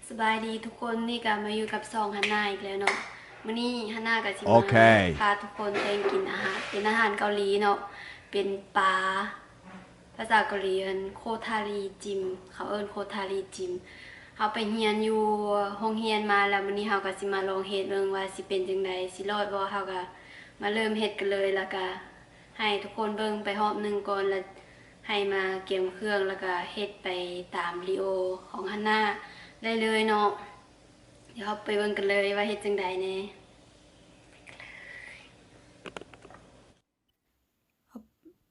ສະບາຍດີທຸກຄົນ, ນີ້ກະມາຢູ່ກັບຊ່ອງຮັນນາອີກແລ້ວເນາະ. ມື້ນີ້ຮັນນາກະຊິມາ ໂອເຄ ພາທຸກຄົນແຕ່ງກິນອາຫານ ເປັນອາຫານເກົາຫຼີເນາະ, ເປັນປາ ພາສາເກົາຫຼີເອີ້ນໂຄທາລີຈິມ, ເຂົາເອີ້ນໂຄທາລີຈິມ. ເຮົາໄປຮຽນຢູ່ໂຮງຮຽນມາແລ້ວ, ມື້ນີ້ເຮົາກະຊິມາລອງເຮັດເບິ່ງວ່າຊິເປັນຈັ່ງໃດ, ຊິລອດບໍ່. ເຮົາກະມາເລີ່ມເຮັດກັນເລີຍ, ແລ້ວກະໃຫ້ທຸກຄົນເບິ່ງໄປຮອບໜຶ່ງກ່ອນ ແລ້ວໃຫ້ມາກຽມເຄື່ອງ ແລ້ວກະເຮັດໄປຕາມວິດີໂອຂອງຮັນນາໄດ້ເລີຍເນາະ. ດຽວເຮົາໄປເບິ່ງກັນເລີຍວ່າເຮັດຈັ່ງໃດແດ່.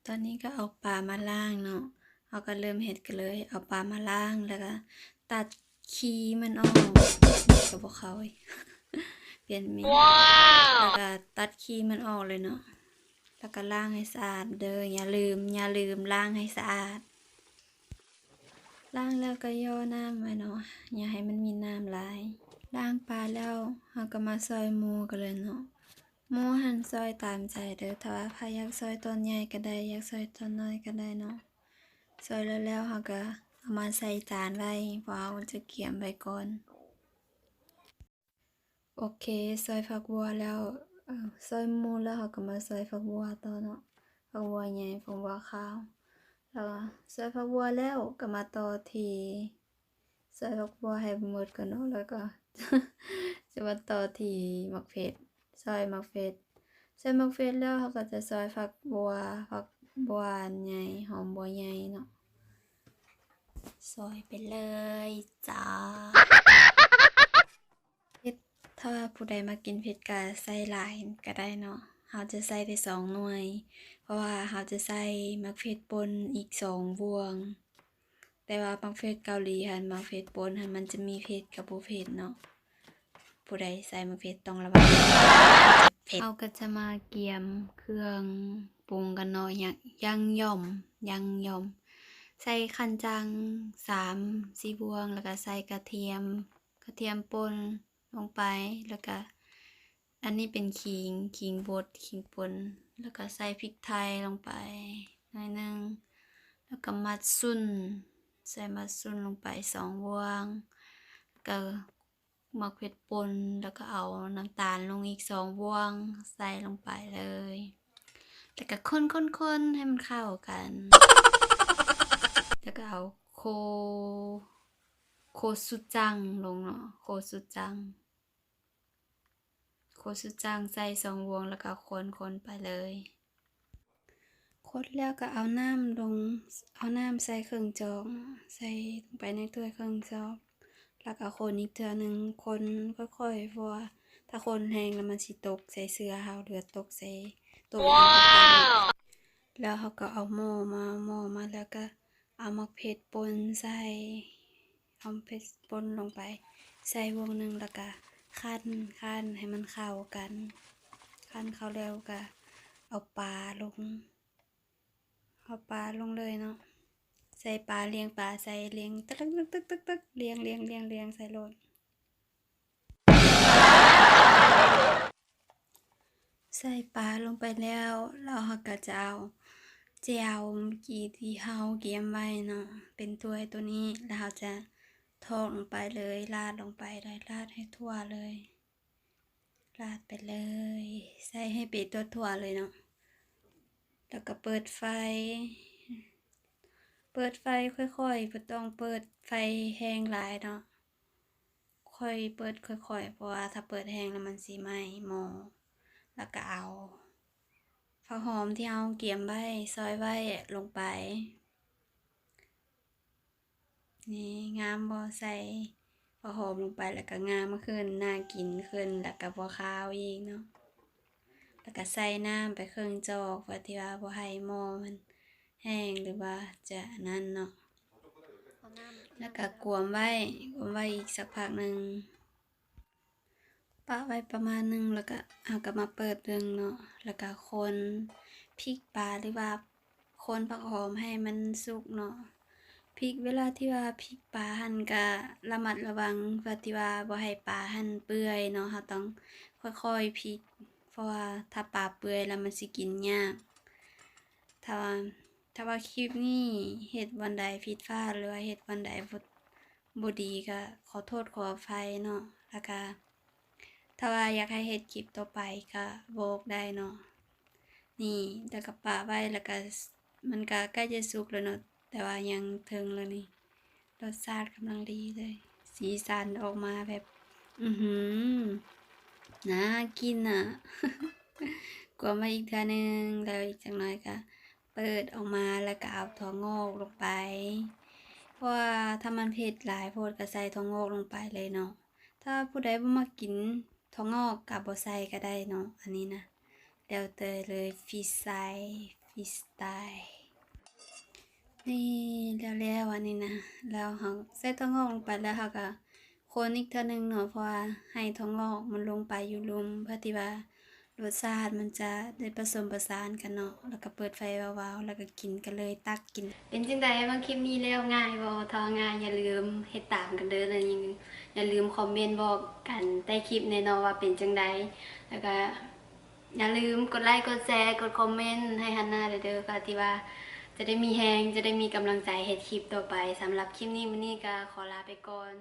ຕອນນີ້ກໍເອົາປາມາລ້າງເນາະ, ເຮົາກໍເລີ່ມເຮັດກັນເລີຍ. ເອົາປາມາລ້າງ ແລ້ວກໍຕັດຂີ້ມັນອອກ, ກໍບໍ່ເຂົ້າອີກ, ປ່ຽນເມນ. ແລ້ວກໍຕັດຂີ້ມັນອອກເລີຍເນາະ, ແລ້ວກໍລ້າງໃຫ້ສະອາດເດີ້. ຢ່າລືມ, ຢ່າລືມລ້າງໃຫ້ສະອາດ. ລ້າງແລ້ວກໍຫຍໍ້ນ້ຳໄວ້ເນາະ, ຢ່າໃຫ້ມັນມີນ້ຳຫຼາຍ. ລ້າງປາແລ້ວ ເຮົາກໍມາຊອຍໝູກັນເລີຍເນາະ. ໝູຫັ້ນຊອຍຕາມໃຈເດີ້, ຖ້າວ່າໃຜຢາກຊອຍຕອນໃຫຍ່ກໍໄດ້, ຢາກຊອຍຕອນນ້ອຍກໍໄດ້ເນາະ. ຊອຍແລ້ວໆ ເຮົາກໍເອົາມາໃສ່ຈານໄວ້, ເພາະເຮົາຈະກຽມໄວ້ກ່ອນ. ໂອເຄ, ຊອຍຜັກບົ່ວແລ້ວ, ເອີ ຊອຍໝູແລ້ວ ເຮົາກໍມາຊອຍຝັກບົ່ວຕໍ່ເນາະ, ຝັກບົ່ວໃຫຍ່ ຝັກບົ່ວຂາວ. ແລ້ວຊອຍຝັກບົ່ວແລ້ວ ກໍມາຕໍ່ທີ່ ຊອຍຝັກບົ່ວໃຫ້ໝົດກ່ອນເນາະ, ແລ້ວກໍຈະມາຕໍ່ທີ່ໝາກເຜັດ, ຊອຍໝາກເຜັດ. ຊອຍໝາກເຜັດແລ້ວ ເຮົາກໍຈະຊອຍຝັກບົ່ວ, ຝັກບົ່ວອັນໃຫຍ່, ຫອມບົ່ວໃຫຍ່ເນາະ, ຊອຍໄປເລີຍຈ້າ. ເຜັດ, ຖ້າວ່າຜູ້ໃດມັກກິນເຜັດກະໃສ່ຫຼາຍກະໄດ້ເນາະ, ເຮົາຈະໃສ່ແຕ່ສອງໜ່ວຍ ເພາະວ່າເຮົາຈະໃສ່ໝາກເຜັດປົ່ນອີກສອງບ່ວງ. ແຕ່ວ່າໝາກເຜັດເກົາຫຼີຫັ້ນ, ໝາກເຜັດປົ່ນຫັ້ນ ມັນຈະມີເຜັດກັບບໍ່ເຜັດເນາະ, ຜູ້ໃດໃສ່ໝາກເຜັດຕ້ອງລະວັງເຜັດ. ເຮົາກໍຈະມາກຽມເຄື່ອງປຸງກັນເນາະ, ຍັງ ຍັງຫຍ່ອມ ຍັງຫຍ່ອມ. ໃສ່ຂັ້ນຈາງສາມສີ່ບ່ວງ, ແລ້ວກໍໃສ່ກະທຽມ ກະທຽມປົ່ນລົງໄປ, ແລ້ວກະອັນນີ້ເປັນຂີງ, ຂີງບົດ, ຂີງປົ່ນ, ແລ້ວກະໃສ່ພິກໄທລົງໄປໜ້ອຍໜຶ່ງ, ແລ້ວກະມັດຊຸນ, ໃສ່ມັດຊຸນລົງໄປສອງບ່ວງ, ແລ້ວກະໝາກເຜັດປົ່ນ, ແລ້ວກະເອົານ້ຳຕານລົງອີກສອງບ່ວງ ໃສ່ລົງໄປເລີຍ, ແລ້ວກະຄົນໆໆ ໃຫ້ມັນເຂົ້າກັນ, ແລ້ວກະເອົາໂຄ ໂຄຊຸຈັງລົງເນາະ, ໂຄຊຸຈັງ ໂຄຊຸຈັງໃສ່ສອງບ່ວງ ແລ້ວກໍຄົນໆໄປເລີຍ. ຄົນແລ້ວກໍເອົານ້ຳລົງ, ເອົານ້ຳໃສ່ເຄິ່ງຈອກ, ໃສ່ລົງໄປໃນຖ້ວຍເຄິ່ງຈອກ, ແລ້ວກໍຄົນອີກເທື່ອໜຶ່ງ, ຄົນຄ່ອຍໆ ເພາະວ່າຖ້າຄົນແຮງແລ້ວມັນຊິຕົກໃສ່ເສື້ອເຮົາ ຫຼືວ່າຕົກໃສ່ໂຕະອີ່ຫຍັງຕ່າງໆ. ແລ້ວເຮົາກໍເອົາໝໍ້ມາ, ໝໍ້ມາແລ້ວກໍເອົາໝາກເຜັດປົ່ນໃສ່. ເອົາເຜັດປົ່ນລົງໄປໃສ່ບ່ວງໜຶ່ງ ແລ້ວກະຄັ້ນ, ຄັ້ນໃຫ້ມັນເຂົ້າກັນ, ຄັ້ນເຂົ້າແລ້ວກະເອົາປາລົງ, ເອົາປາລົງເລີຍເນາະ, ໃສ່ປາ, ລຽງປາໃສ່, ລຽງຕຶກໆໆໆ ລຽງ, ລຽງ, ລຽງ, ລຽງໃສ່ໂລດ. ໃສ່ປາລົງໄປແລ້ວ, ແລ້ວເຮົາກໍຈະເອົາແຈ່ວເມື່ອກີ້ທີ່ເຮົາກຽມໄວ້ເນາະ ເປັນຖ້ວຍໂຕນີ້, ແລ້ວເຮົາຈະຖອກລົງໄປເລີຍ, ລາດລົງໄປເລີຍ, ລາດໃຫ້ທົ່ວເລີຍ, ລາດໄປເລີຍ, ໃສ່ໃຫ້ເປັນທົ່ວໆເລີຍເນາະ, ແລ້ວກໍເປີດໄຟ, ເປີດໄຟຄ່ອຍໆ, ບໍ່ຕ້ອງເປີດໄຟແຮງຫຼາຍເນາະ. ຄ່ອຍເປີດຄ່ອຍໆ ເພາະວ່າຖ້າເປີດແຮງແລ້ວມັນຊິໄໝ້ໝໍ້. ແລ້ວກໍເອົາຜັກຫອມທີ່ເຮົາກຽມໄວ້ ຊອຍໄວ້ລົງໄປ. ນີ້ ງາມບໍ່? ໃສ່ຜັກຫອມລົງໄປ ແລ້ວກໍງາມຂຶ້ນ, ໜ້າກິນຂຶ້ນ, ແລ້ວກໍບໍ່ຄາວອີກເນາະ. ແລ້ວກໍໃສ່ນ້ຳໄປເຄິ່ງຈອກ ເພື່ອທີ່ວ່າບໍ່ໃຫ້ໝໍ້ມັນ ແຫ້ງ ຫຼືວ່າຈະອັນນັ້ນເນາະ. ແລ້ວກໍກວມໄວ້, ກວມໄວ້ອີກສັກພັກໜຶ່ງ, ປະໄວ້ປະມານໜຶ່ງ, ແລ້ວກໍເຮົາກໍມາເປີດເບິ່ງເນາະ, ແລ້ວກໍຄົນພິກປາ ຫຼືວ່າຄົນຜັກຫອມໃຫ້ມັນສຸກເນາະ. ພິກ ເວລາທີ່ວ່າພິກປາຫັ້ນ ກໍລະມັດລະວັງ ເພື່ອທີ່ວ່າບໍ່ໃຫ້ປາຫັ້ນເປື່ອຍເນາະ, ເຮົາຕ້ອງຄ່ອຍໆພິກ ເພາະວ່າຖ້າປາເປື່ອຍແລ້ວມັນຊິກິນຍາກ. ຖ້າວ່າ ຖ້າວ່າຄລິບນີ້ເຮັດບ່ອນໃດຜິດພາດ ຫຼືວ່າເຮັດບ່ອນໃດບໍ່ ບໍ່ດີກະຂໍໂທດຂໍອະໄພເນາະ ແລ້ວກະຖ້າວ່າຢາກໃຫ້ເຮັດຄລິບຕໍ່ໄປກະບອກໄດ້ເນາະ. ນີ້ ແລ້ວກະປະໄວ້ ແລ້ວກະ ມັນກະໃກ້ຈະສຸກແລ້ວເນາະ ແຕ່ວ່າຍັງເທິງເລີຍນີ້ ລົດຊາດກຳລັງດີເລີຍ ສີສັນອອກມາແບບ ອືຫື ໜ້າກິນອະ. ກວມໄວ້ອີກເທື່ອໜຶ່ງ ແລ້ວອີກຈັກໜ້ອຍກະເປີດອອກມາ ແລ້ວກະເອົາຖົ່ວງອກລົງໄປ ເພາະວ່າຖ້າມັນເຜັດຫຼາຍໂພດກະໃສ່ຖົ່ວງອກລົງໄປເລີຍເນາະ. ຖ້າຜູ້ໃດບໍ່ມັກກິນຖົ່ວງອກກະບໍ່ໃສ່ກະໄດ້ເນາະ ອັນນີ້ນະ ແລ້ວແຕ່ເລີຍ ຟຣີສໄຕລ໌ ຟຣີສໄຕລ໌. ນີ້ ແລ້ວໆ ອັນນີ້ນະ ແລ້ວເຮົາໃສ່ຖົ່ວງອກລົງໄປ ແລ້ວເຮົາກະຄົນອີກເທື່ອໜຶ່ງເນາະ ເພາະວ່າໃຫ້ຖົ່ວງອກມັນລົງໄປຢູ່ລຸ່ມ ເພື່ອທີ່ວ່າ ລົດຊາດມັນຈະໄດ້ປະສົມປະສານກັນເນາະ ແລ້ວກະເປີດໄຟວາວໆ ແລ້ວກະກິນກັນເລີຍ ຕັກກິນ. ເປັນຈັ່ງໃດ ເບິ່ງຄລິບນີ້ແລ້ວງ່າຍບໍ່? ຖ້າວ່າງ່າຍຢ່າລືມເຮັດຕາມກັນເດີ ແລ້ວຢ່າລືມຄອມເມັນບອກກັນໃຕ້ຄລິບແນ່ເນາະວ່າເປັນຈັ່ງໃດ ແລ້ວກະຢ່າລືມກົດໄລກົດແຊ ກົດຄອມເມັນໃຫ້ຮັນນາເດີ ເພື່ອທີ່ວ່າຈະໄດ້ມີແຮງ ຈະໄດ້ມີກຳລັງໃຈເຮັດຄລິບຕໍ່ໄປ. ສຳລັບຄລິບນີ້ ມື້ນີ້ກະຂໍລາໄປກ່ອນ.